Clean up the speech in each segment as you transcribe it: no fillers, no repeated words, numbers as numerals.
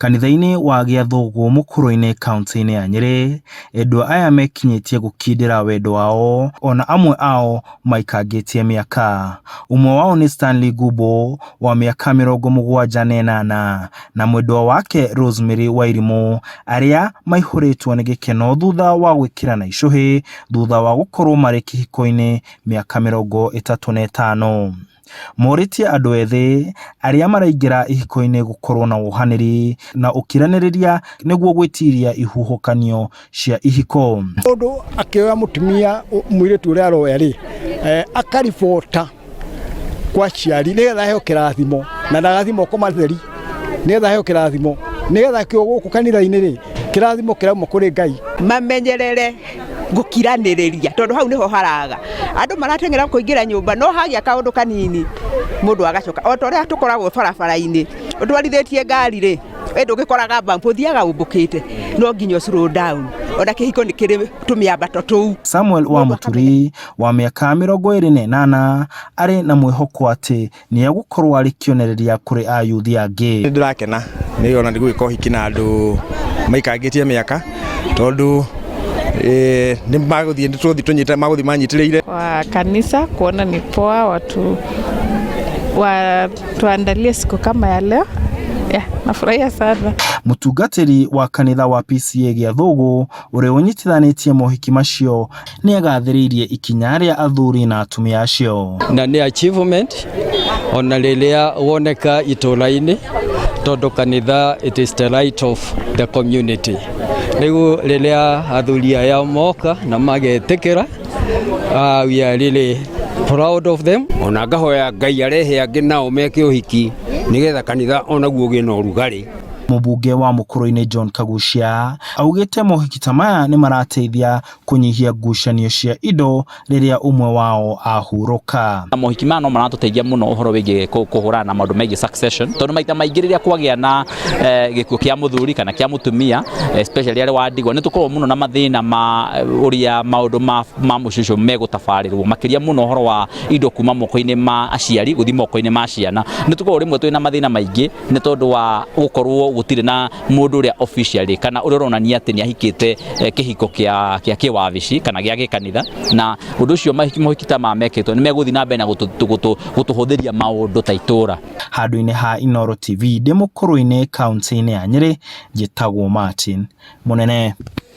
Kanitha-inĩ wa Gĩathũgũ Mũkũrũ-inĩ kaunti-inĩ ya Nyĩrĩ, endwa aya mekinyĩtie gũkindĩra wendo wao ona amwe ao maikangĩtie mĩaka. Ũmwe wao nĩ Stanley Gumbo wa mĩaka 78 na mwendwa wake Rosemary Wairimũ arĩa maihũrĩtwo nĩ gĩkeno thutha wa gwĩkĩrana icũhĩ thutha wa gũkorwo marĩ kĩhiko-inĩ mĩaka 35. Morĩtie andũ ethĩ arĩa maraingĩra ihiko-inĩ gũkorwo na wohanĩri na ũkiranĩrĩria nĩguo gwĩtiria ihuhũkanio cia ihiko. Mũndũ akĩoya mũtumia mũirĩtu ũrĩa aroya rĩ, akaribota kwa aciari nĩgetha aheo kĩrathimo na ndagathiĩ moko matheri, nĩgetha aheo kĩrathimo, nĩgetha kĩo gũkũ kanitha-inĩ rĩ, kĩrathimo kĩrauma kũrĩ Ngai. Mamenyerere gũkiranĩrĩria tondũ hau nĩho haraga andũ marateng'era kũingĩra nyũmba no hagĩa kaũndũ kanini mũndũ agacoka o ta ũrĩa tũkoragwo barabara-inĩ ũtwarithĩtie ngari rĩ we ndũgĩkoraga bump ũthiaga ũmbũkĩte no nginya ũ slow down ona kĩhiko nĩ kĩrĩ tũmĩambato tũu. Samuel wa Mũturi wa mĩaka 28 arĩ na mwĩhoko atĩ nĩ egũkorwo arĩ kĩonereria kũrĩ ayuthi angĩ. Nĩ ndĩrakena nĩ ona nĩ gwĩka ũhiki na andũ maikangĩtie mĩaka tondũ nĩ magũthiĩ nĩ tũthiĩ tũnyite magũthiĩ manyitĩrĩire. Kwa kanisa kuona ni poa watu watuandalie siku kama ya leo. Yeah, nafurahia sana. Mũtungatĩri wa kanitha wa PCEA Gĩathũgũ ũrĩa ũnyitithanĩtie mohiki macio nĩ agathĩrĩirie ikinya rĩa athuri na atumia acio. Na nĩ achievement ona rĩrĩa woneka itũra-inĩ tondũ kanitha it is the right of the community. Rĩu rĩrĩa athuri aya moka na magetĩkĩra, we are really proud of them. Ona ngahoya Ngai arehe angĩ nao meke ũhiki nĩgetha kanitha onaguo ũgĩe na ũrugarĩ. Mũmbunge wa Mũkũrũ-inĩ John Kagucia augĩte mohiki ta maya nĩ marateithia kũnyihia ngucanio cia indo rĩrĩa ũmwe wao ahurũka. Mohiki maya no maratũteithia mũno ũhoro wĩgiĩ kũhũrana na maũndũ megiĩ succession, tondũ maita maingĩ rĩrĩa kwagĩa na gĩkuũ kĩa mũthuri kana kĩa mũtumia, especially arĩa wa ndigwa, nĩ tũkoragwo mũno na mathĩna ma ũrĩa maũndũ ma mũciĩ ũcio megũtabarĩrwo, makĩria mũno ũhoro wa indo kuma moko-inĩ ma aciari gũthiĩ moko-inĩ ma ciana. Nĩ tũkoragwo rĩmwe twĩna mathĩna maingĩ nĩ tondũ wa gũkorwo gũtirĩ na mũndũ ũrĩa officially kana ũrĩa ũronania atĩ nĩ ahikĩte kĩhiko kĩa kĩwabici kana gĩa gĩkanitha, na ũndũ ũcio mohiki ta maya mekĩtwo nĩ megũthiĩ na mbere na gũtũhũthĩria maũndũ ta itũra. Handũ-inĩ ha Inooro TV ndĩ Mũkũrũ-inĩ kaunti-inĩ ya Nyĩrĩ, njĩtagwo Martin Mũnene.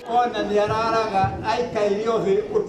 Ona nĩararaga aikaire o thĩ ũtukũ.